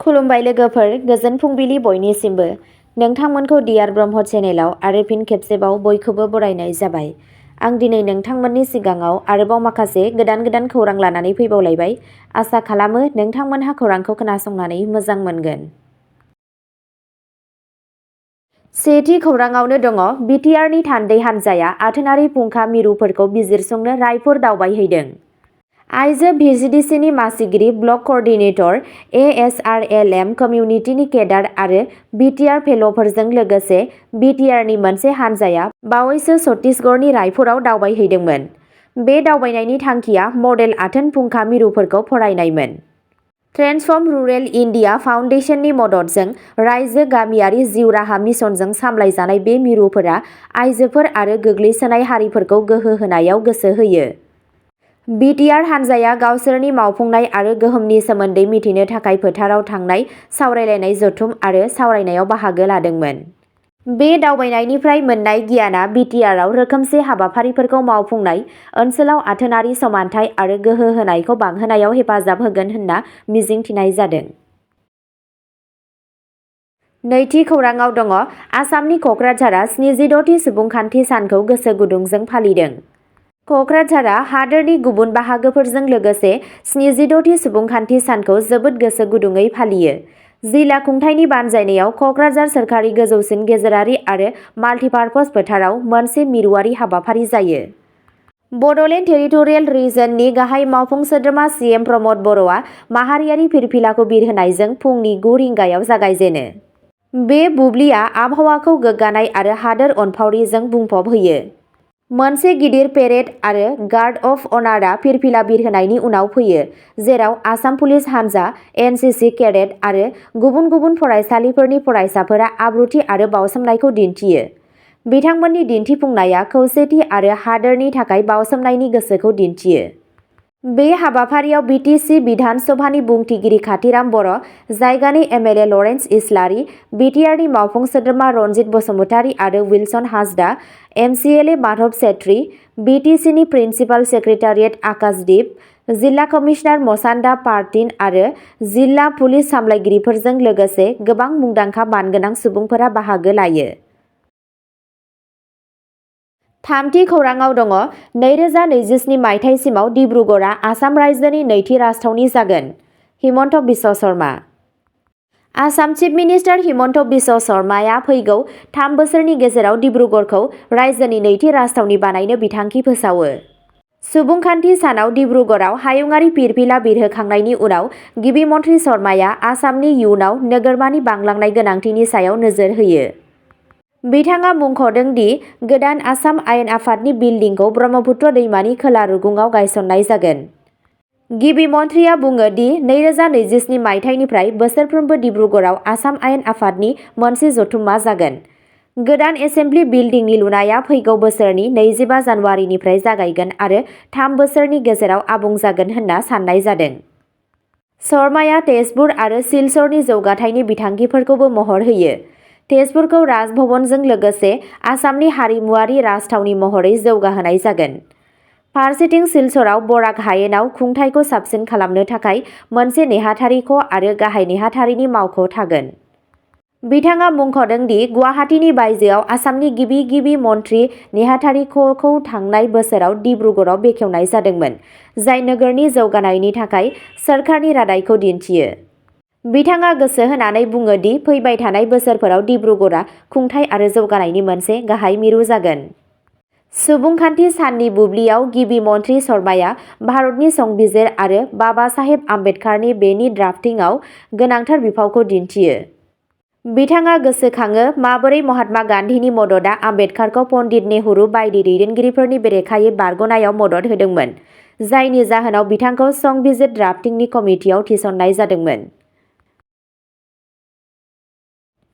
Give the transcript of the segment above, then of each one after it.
खुलुमबाय लोगोफोर, गोजोन फुंबिलि बयनिसिमबो। नोंथांमोनखौ डिआर ब्रह्म चेनेलाव आरो फिन खेबसेबाव बयखौबो बरायनाय जाबाय। आं दिनै नोंथांमोननि सिगाङाव आरोबाव माखासे गोदान खौरां लानानै फैबावलायबाय। आसा खालामो नोंथांमोनहा खौरांखौ खोनासंनानै मोजां मोनगोन। सेथि खौराङावनो दङ बिटिआरनि थान्दै हान्जाया आथोनारि फुंखा मिरुफोरखौ बिजिरसंनो रायपुर दावबायहैदों। आइजो भिजिडिसिनि मासिगिरि ब्लक कअर्डिनेटर एएसआरएलएम कमिउनिटिनि केडार आरो बिटिआर फेल'फोरजों लोगोसे बिटिआरनि मोनसे हान्जाया बावैसो छत्तीसगढ़नि रायपुराव दावबायहैदोंमोन। बे दावबायनायनि थांखिया मडेल आथोन फुंखा मिरुफोरखौ फरायनायमोन। ट्रेन्सफर्म रुरेल इन्डिया फाउन्डेसननि मददजों रायजो गामियारि जिउ राहा मिशनजों सामलायजानाय बे मिरुफोरा आइजोफोर आरो गोग्लैसोनाय हारिफोरखौ गोहो होनायाव गोसो होयो। बिटिआर हान्जाया गावसोरनि मावफुंनाय आरो गोहोमनि सोमोन्दै मिथिनो थाखाय फोथाराव थांनाय सावरायलायनाय जथुम आरो सावरायनायाव बाहागो लादोंमोन। बे दावबायनायनिफ्राय मोन्नाय गियाना बिटिआरआव रोखोमसे हाबाफारिफोरखौ मावफुंनाय, ओनसोलाव आथोनारि समानथाय आरो गोहो होनायखौ बांहोनायाव हेफाजाब होगोन होनना मिजिंथिनाय जादों। नैथि खौराङाव दङ आसामनि क'क्राझारआ 76थि सुबुंखान्थि सानखौ गोसो गुदुंजों फालिदों। क'क्राझारआ हादोरनि गुबुन बाहागोफोरजों लोगोसे 76थि सुबुंखान्थि सानखौ जोबोद गोसो गुदुङै फालियो। जिल्ला खुंथायनि बानजायनायाव क'क्राझार सोरखारि गोजौसिन गेजेरारि आरो माल्टिपार्पज फोथाराव मोनसे मिरुआरि हाबाफारि जायो। बड'लेण्ड टेरिटरियेल रिजननि गाहाय मावफुं सोद्रोमा सिएम प्रमद बर'आ माहारियारि फिरफिलाखौ बिरहोनायजों फुंनि 9 रिंगायाव जागायजेनो। बे बुब्लिया आबहावाखौ गोग्गानाय आरो हादोर अनफावरिजों बुंफब होयो। मोनसे गिदिर पेरेड आरो गार्ड अफ अनारआ फिरफिला बिरहोनायनि उनाव फैयो, जेराव आसाम पुलिस हान्जा, एनसिसि केडेट आरो गुबुन गुबुन फरायसालिफोरनि फरायसाफोरा आब्रुथि आरो बाउसोमनायखौ दिन्थियो। बिथांमोननि दिन्थिफुंनाया खौसेथि आरो हादोरनि थाखाय बाउसोमनायनि गोसोखौ दिन्थियो। बे हाबाफारियाव बिटिसि बिधान सभानि बुंथिगिरि खाथिराम बर', जायगानि एमएलए लरेन्स इस्लारि, बिटिआरनि मावफुं सोद्रोमा रनजित बसुमतारी आरो विल्सन हासदा, एमसिएलए माधव सेत्री, बिटिसिनि प्रिन्सिपाल सेक्रेटारियेट आकाशदीप, जिल्ला कमिशनार मसान्दा पार्टिन आरो जिल्ला पुलिस सामलायगिरिफोरजों लोगोसे गोबां मुंदांखा मानगोनां सुबुंफोरा बाहागो लायो। थामथि खौराङाव दङ 2027 मायथाइसिमाव डिब्रुगड़आ आसाम रायजोनि नैथि राजथावनि जागोन। हिमन्त बिश्व शर्मा। आसाम चिफ मिनिस्टार हिमन्त बिश्व शर्माया फैगौ 3 बोसोरनि गेजेराव डिब्रुगड़खौ रायजोनि नैथि राजथावनि बानायनो बिथांखि फोसावो। सुबुंखान्थि सानाव डिब्रुगड़आव हायुङारि फिरफिला बिरहोखांनायनि उनाव गिबि मन्थ्रि शर्माया आसामनि इयुनाव नोगोरमानि बांलांनाय गोनांथिनि सायाव नोजोर होयो। बिथाङा मुंख'दों दि गोदान आसाम आयेन आफादनि बिल्डिंखौ ब्रह्मपुत्र दैमानि खोला रुगुङाव गायसननाय जागोन। गिबि मन्थ्रिया बुङो दि 2027 मायथाइनिफ्राय बोसोरफ्रोमबो डिब्रुगड़आव आसाम आयेन आफादनि मोनसे जथुम्मा जागोन। गोदान एसेम्बलि बिल्डिंनि लुनाया फैगौ बोसोरनि 25 जानुवारिनिफ्राय जागायगोन आरो 3 बोसोरनि गेजेराव आबुं जागोन होनना सान्नाय जादों। शर्माया तेजपुर आरो सिलचरनि जौगाथायनि बिथांखिफोरखौबो महर होयो। तेजपुरखौ राजभवनजों लोगोसे आसामनि हारिमुआरि राजथावनि महरै जौगाहोनाय जागोन। फारसेथिं सिलचराव बराक हायेनाव खुंथायखौ साबसिन खालामनो थाखाय मोनसे नेहाथारि ख' आरो गाहाय नेहाथारिनि मावख' थागोन। बिथाङा मुंख'दों दि गुवाहाटीनि बायजोआव आसामनि गिबि मन्थ्रि नेहाथारि ख'खौ थांनाय बोसोराव डिब्रुगड़आव बेखेवनाय जादोंमोन, जाय नोगोरनि जौगानायनि थाखाय सोरखारनि रादायखौ दिन्थियो। बिथाङा गोसो होनानै बुङो दि फैबाय थानाय बोसोरफोराव डिब्रुगड़आ खुंथाय आरो जौगानायनि मोनसे गाहाय मिरु जागोन। सुबुंखान्थि साननि बुब्लियाव गिबि मन्थ्रि शर्माया भारतनि संबिजिर आरो बाबा साहेब आम्बेडकारनि बेनि ड्राफ्टिंआव गोनांथार बिफावखौ दिन्थियो। बिथाङा गोसोखाङो माबोरै महात्मा गान्धीनि मददआ आम्बेडकारखौ पन्डित नेहरू बायदि दैदेनगिरिफोरनि बेरेखायै बारग'नायाव मदद होदोंमोन, जायनि जाहोनाव बिथांखौ संबिजिर ड्राफ्टिंनि कमिटियाव थिसननाय जादोंमोन।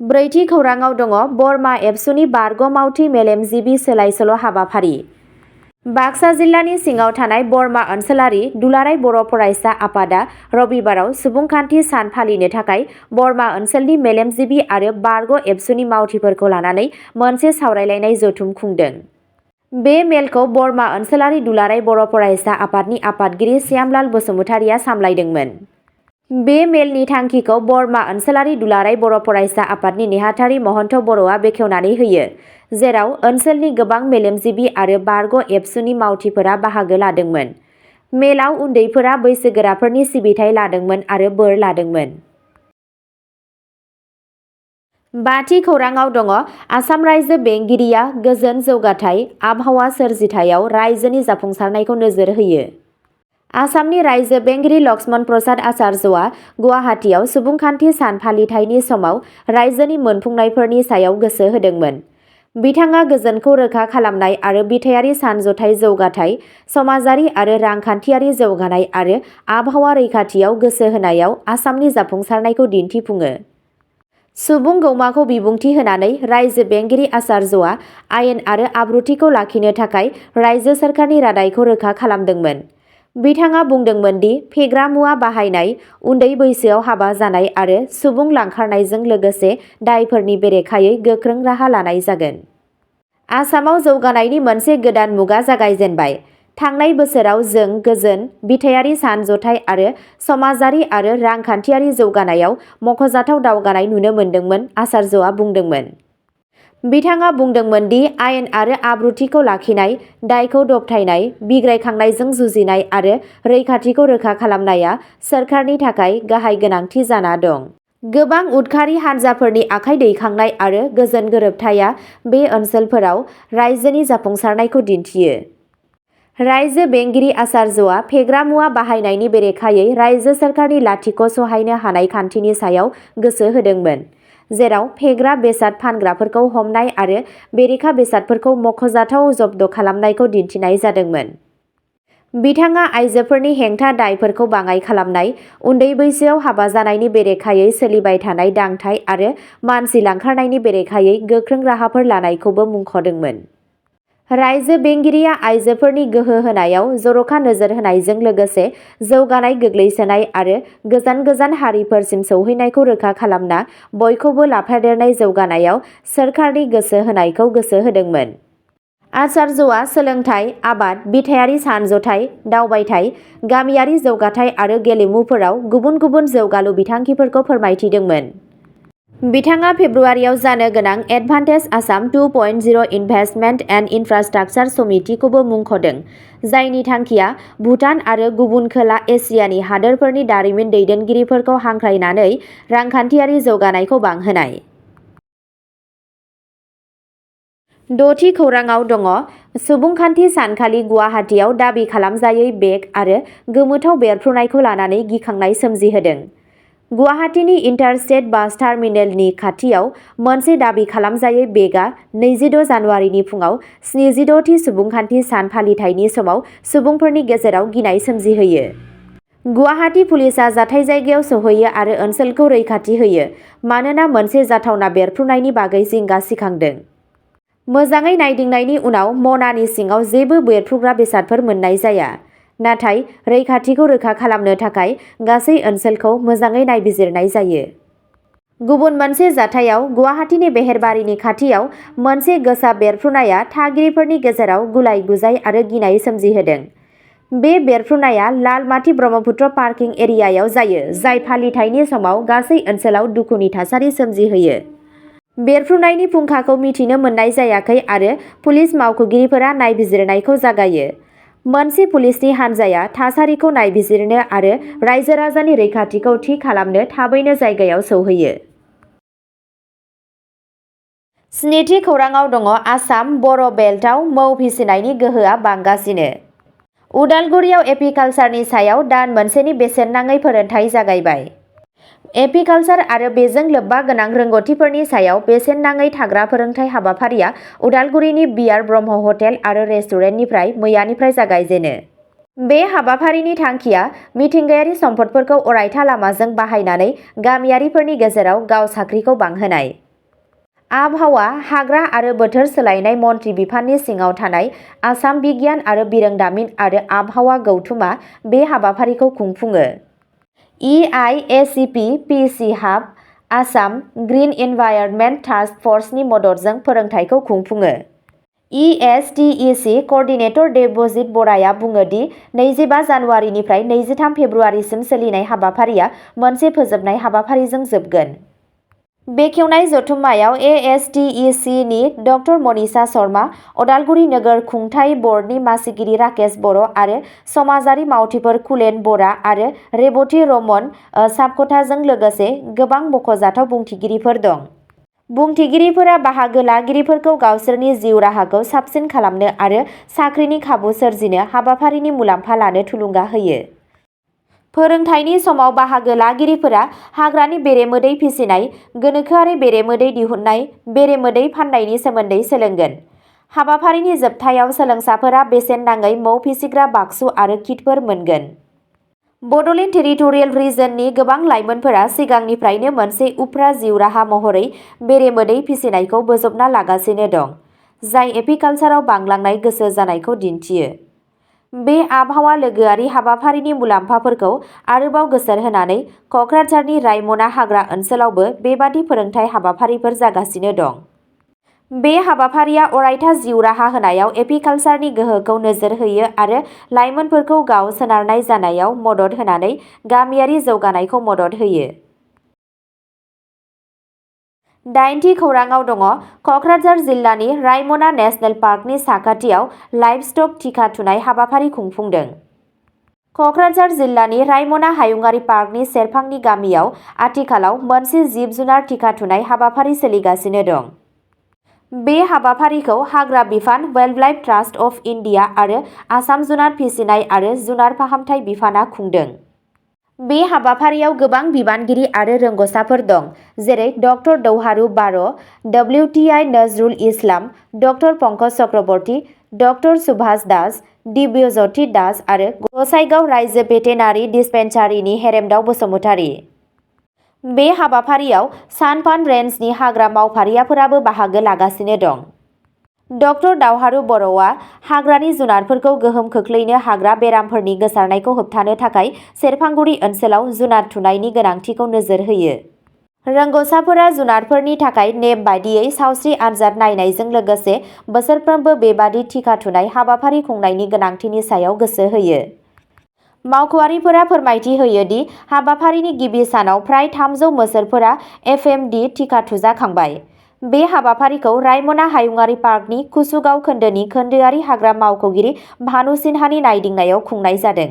ब्रैथि खौराङाव दङ बरमा एबसुनि बारग' मावथि मेलेमजिबि सोलाय-सोल' हाबाफारि। बाक्सा जिल्लानि सिङाव थानाय बरमा ओनसोलारि दुलाराय बर' फरायसा आफादा रबिबाराव सुबुंखान्थि सान फालिनो थाखाय बरमा ओनसोलनि मेलेमजिबि आरो बारग' एबसुनि मावथिफोरखौ लानानै मोनसे सावरायलायनाय जथुम खुंदों। बे मेलखौ बरमा ओनसोलारि दुलाराय बर' फरायसा आफादनि आफादगिरि श्यामलाल बसुमतारीया सामलायदोंमोन। बे मेलनि थांखिखौ बरमा ओनसोलारि दुलाराय बर' फरायसा आफादनि नेहाथारि महन्त बर'आ बेखेवनानै होयो, जेराव ओनसोलनि गोबां मेलेमजिबि आरो बारग' एबसुनि मावथिफोरा बाहागो लादोंमोन। मेलाव उन्दैफोरा बैसोगोराफोरनि सिबिथाइ लादोंमोन आरो बोर लादोंमोन। बाथि खौराङाव दङ आसाम रायजो बेंगिरिया गोजोन जौगाथाय आबहावा सोरजिथायाव रायजोनि जाफुंसारनायखौ नोजोर होयो। आसामनि रायजो बेंगिरि लक्ष्मण प्रसाद आचार्यआ गुवाहाटीआव सुबुंखान्थि सान फालिथायनि समाव रायजोनि मोनफुंनायफोरनि सायाव गोसो होदोंमोन। बिथाङा गोजोनखौ रोखा खालामनाय आरो बिथायारि सानज'थाय जौगाथाय, समाजारि आरो रांखान्थियारि जौगानाय आरो आबहावा रैखाथियाव गोसो होनायाव आसामनि जाफुंसारनायखौ दिन्थिफुङो। सुबुं गौमाखौ बिबुंथि होनानै रायजो बेंगिरि आचार्यआ आयेन आरो आब्रुथिखौ लाखिनो थाखाय रायजो सोरखारनि रादायखौ रोखा खालामदोंमोन। बिथाङा बुंदोंमोन दि फेग्रा मुवा बाहायनाय, उन्दै बैसोआव हाबा जानाय आरो सुबुं लांखारनायजों लोगोसे दायफोरनि बेरेखायै गोख्रों राहा लानाय जागोन। आसामाव जौगानायनि मोनसे गोदान मुगा जागायजेनबाय। थांनाय बोसोराव जों गोजोन, बिथायारि सानज'थाय आरो समाजारि आरो रांखान्थियारि जौगानायाव मख'जाथाव दावगानाय नुनो मोनदोंमोन, आचार्यआ बुंदोंमोन। बिथाङा बुंदोंमोन दि आयेन आरो आब्रुथिखौ लाखिनाय, दायखौ दबथायनाय, बिग्रायखांनायजों जुजिनाय आरो रैखाथिखौ रोखा खालामनाया सोरखारनि थाखाय गाहाय गोनांथि जाना दं। गोबां उदखारि हानजाफोरनि आखाइ दैखांनाय आरो गोजोन गोरोबथाया बे ओनसोलफोराव रायजोनि जाफुंसारनायखौ दिन्थियो। रायजो बेंगिरि आचार्यआ फेग्रा मुवा बाहायनायनि बेरेखायै रायजो सोरखारनि लाथिख' सहायनो हानाय खान्थिनि सायाव गोसो होदोंमोन, जेराव फेग्रा बेसाद फानग्राफोरखौ हमनाय आरो बेरेखा बेसादफोरखौ मख'जाथाव जब्द खालामनायखौ दिन्थिनाय जादोंमोन। बिथाङा आइजोफोरनि हेंथा दायफोरखौ बाङाइ खालामनाय, उन्दै बैसोआव हाबा जानायनि बेरेखायै सोलिबाय थानाय दांथाइ आरो मानसि लांखारनायनि बेरेखायै गोख्रों राहाफोर लानायखौबो मुंख'दोंमोन। रायजो बेंगिरिया आइजोफोरनि गोहो होनायाव जर'खा नोजोर होनायजों लोगोसे जौगानाय, गोग्लैसोनाय आरो गोजान गोजान हारिफोरसिम सौहैनायखौ रोखा खालामना बयखौबो लाफादेरनाय जौगानायाव सोरखारनि गोसो होनायखौ गोसो होदोंमोन। आचार्यआ सोलोंथाइ, आबाद, बिथायारि सानज'थाय, दावबायथाय, गामियारि जौगाथाय आरो गेलेमुफोराव गुबुन गुबुन जौगालु बिथांखिफोरखौ फोरमायथिदोंमोन। बिथाङा फेब्रुवारियाव जानो गोनां एडभान्टेज आसाम 2.0 इनभेस्टमेन्ट एन्ड इनफ्रास्ट्राक्चार समितिखौबो मुंख'दों, जायनि थांखिया भुटान आरो गुबुन खोला एसियानि हादोरफोरनि दारिमिन दैदेनगिरिफोरखौ हांख्रायनानै रांखान्थियारि जौगानायखौ बांहोनाय। द'थि खौराङाव दङ सुबुंखान्थि सानखालि गुवाहाटीआव दाबि खालामजायै बेग आरो गोमोथाव बेरफ्रुनायखौ लानानै गिखांनाय सोमजिहोदों। गुवाहाटीनि इन्टारस्टेट बास टार्मिनेलनि खाथियाव मोनसे दाबि खालामजायै बेगआ 26 जानुवारिनि फुङाव 76थि सुबुंखान्थि सान फालिथायनि समाव सुबुंफोरनि गेजेराव गिनाय सोमजिहोयो। गुवाहाटी पुलिसआ जाथाय जायगायाव सौहैयो आरो ओनसोलखौ रैखाथि होयो मानोना मोनसे जाथावना बेरफ्रुनायनि बागै जिंगा सिखांदों। मोजाङै नायदिंनायनि उनाव मनानि सिङाव जेबो बेरफ्रुग्रा बेसादफोर मोननाय जाया, नाथाय रैखाथिखौ रोखा खालामनो थाखाय गासै ओनसोलखौ मोजाङै नायबिजिरनाय जायो। गुबुन मोनसे जाथायाव गुवाहाटीनि बेहेरबारिनि खाथियाव मोनसे गोसा बेरफ्रुनाया थागिरिफोरनि गेजेराव गुलाय-गुजाय आरो गिनाय सोमजिहोदों। बे बेरफ्रुनाया लालमाटि ब्रह्मपुत्र पार्किं एरियायाव जायो, जाय फालिथायनि समाव गासै ओनसोलाव दुखुनि थासारि सोमजिहोयो। बेरफ्रुनायनि फुंखाखौ मिथिनो मोननाय जायाखै आरो पुलिस मावख'गिरिफोरा नायबिजिरनायखौ जागायो। मोनसे पुलिसनि हानजाया थासारिखौ नायबिजिरनो आरो रायजो-राजानि रैखाथिखौ थि खालामनो थाबैनो जायगायाव सौहैयो। स्निथि खौराङाव दङ आसाम बर' बेल्टआव मौ फिसिनायनि गोहोआ बांगासिनो। उदालगुरियाव एपिकालसारनि सायाव दान मोनसेनि बेसेन नाङै फोरोंथाय जागायबाय। एपिकालसार आरो बेजों लोब्बा गोनां रोंग'थिफोरनि सायाव बेसेन नाङै थाग्रा फोरोंथाय हाबाफारिया उदालगुरिनि BTR ब्रह्म हटेल आरो रेस्टुरेन्टनिफ्राय मैयानिफ्राय जागायजेनो। बे हाबाफारिनि थांखिया मिथिंगायारि सम्पदफोरखौ अरायथा लामाजों बाहायनानै गामियारिफोरनि गेजेराव गावसाख्रिखौ बांहोनाय। आबहावा, हाग्रा आरो बोथोर सोलायनाय मन्थ्रि बिफाननि सिङाव थानाय आसाम बिगियान आरो बिरोंदामिन आरो आबहावा गौथुमा बे हाबाफारिखौ खुंफुङो। EIACP PC हाब, आसाम ग्रिन इनभाइरनमेन्ट टास्क फर्सनि मददजों फोरोंथायखौ खुंफुङो। ESTEC कर्डिनेटर देबजित बराया बुङो दि 25 जानुवारिनिफ्राय 23 फेब्रुवारिसिम सोलिनाय हाबाफारिया मोनसे फोजोबनाय हाबाफारिजों जोबगोन। बेखेवनाय जथुम्मायाव ASTEC नि डक्टर मनीषा शर्मा, अदालगुरि नोगोर खुंथाय बर्डनि मासिगिरि राकेश बर' आरो समाजारि मावथिफोर कुलेन बरा आरो रेबती रमन सापक'थाजों लोगोसे गोबां मख'जाथाव बुंथिगिरिफोर दं। बुंथिगिरिफोरा बाहागो लागिरिफोरखौ गावसोरनि जिउ राहाखौ साबसिन खालामनो आरो साख्रिनि खाबु सोरजिनो हाबाफारिनि मुलाम्फा लानो थुलुंगा होयो। फोरोंथायनि समाव बाहागो लागिरिफोरा हाग्रानि बेरेमोदै फिसिनाय, गोनोखोआरि बेरेमोदै दिहुननाय, बेरेमोदै फाननायनि सोमोन्दै सोलोंगोन। हाबाफारिनि जोबथायाव सोलोंसाफोरा बेसेन नाङै मौ फिसिग्रा बाक्सु आरो किटफोर मोनगोन। बड'लेण्ड टेरिटरियेल रिजननि गोबां लाइमोनफोरा सिगांनिफ्रायनो मोनसे उफ्रा जिउ राहा महरै बेरेमोदै फिसिनायखौ बोजबना लागासिनो दं, जाय एपिकालचाराव बांलांनाय गोसो जानायखौ दिन्थियो। बे आबहावा लोगोआरि हाबाफारिनि मुलाम्फाफोरखौ आरोबाव गोसोर होनानै क'क्राझारनि रायमना हाग्रा ओनसोलावबो बेबादि फोरोंथाय हाबाफारिफोर जागासिनो दं। बे हाबाफारिया अरायथा जिउ राहा होनायाव एपिकालचारनि गोहोखौ नोजोर होयो आरो लाइमोनफोरखौ गाव सोनारनाय जानायाव मदद होनानै गामियारि जौगानायखौ मदद होयो। 8थि खौराङाव दङ। क'क्राझार जिल्लानि रायमना नेशनेल पार्कनि साखाथियाव लाइभस्टक टिका थुनाय हाबाफारि खुंफुंदों। क'क्राझार जिल्लानि रायमना हायुङारि पार्कनि सेरफांनि गामियाव आथिखालाव मोनसे जिब-जुनार टिका थुनाय हाबाफारि सोलिगासिनो दं। बे हाबाफारिखौ हाग्रा बिफान, वाइल्डलाइफ ट्रास्ट अफ इन्डिया आरो आसाम जुनार फिसिनाय आरो जुनार फाहामथाय बिफानआ खुंदों। बे हाबाफारियाव गोबां बिबानगिरि आरो रोंग'साफोर दं, जेरै डक्टर दौहारु बार', WTI Nazrul Islam, doctor Pankaj Chakraborty, doctor Subhash Das, Divyajyoti Das आरो गसाइगाव रायजो भेटेनारि डिस्पेन्सारिनि हेरेमदाव बसुमतारी। बे हाबाफारियाव सानपान रेन्जनि हाग्रा मावफारियाफोराबो बाहागो लागासिनो दं। डक्टर दावहारु बर'आ हाग्रानि जुनारफोरखौ गोहोम खोख्लैनो हाग्रा बेरामफोरनि गोसारनायखौ होबथानो थाखाय सेरफांगुरि ओनसोलाव जुनार थुनायनि गोनांथिखौ नोजोर होयो। रोंग'साफोरा जुनारफोरनि थाखाय नेम बायदियै सावस्रि आनजाद नायनायजों लोगोसे बोसोरफ्रोमबो बेबादि टिका थुनाय हाबाफारि खुंनायनि गोनांथिनि सायाव गोसो होयो। मावख'आरिफोरा फोरमायथि होयो दि हाबाफारिनि गिबि सानाव फ्राय 300 मोसौफोरा FMD टिका थुजाखांबाय। बे हाबाफारिखौ रायमना हायुङारि पार्कनि कुसुगाव खोन्दोनि खोन्दोआरि हाग्रा मावख'गिरि भानु सिन्हानि नायदिंनायाव खुंनाय जादों।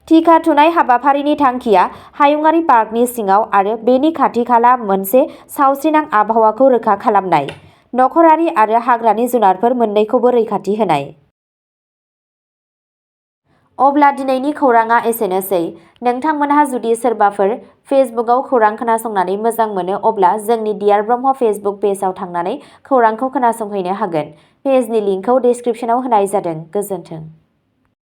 टिका थुनाय हाबाफारिनि थांखिया हायुङारि पार्कनि सिङाव आरो बेनि खाथि-खाला मोनसे सावस्रिनां आबहावाखौ रोखा खालामनाय, नखरारि आरो हाग्रानि जुनारफोर मोन्नैखौबो रैखाथि होनाय। अब्ला दिनैनि खौराङा एसेनोसै। नोंथांमोनहा जुदि सोरबाफोर फेसबुकआव खौरां खोनासंनानै मोजां मोनो अब्ला जोंनि डिआर ब्रह्म फेसबुक पेजआव थांनानै खौरांखौ खोनासंहैनो हागोन। पेजनि लिंकखौ डिस्क्रिप्शनाव होनाय जादों। गोजोन्थों।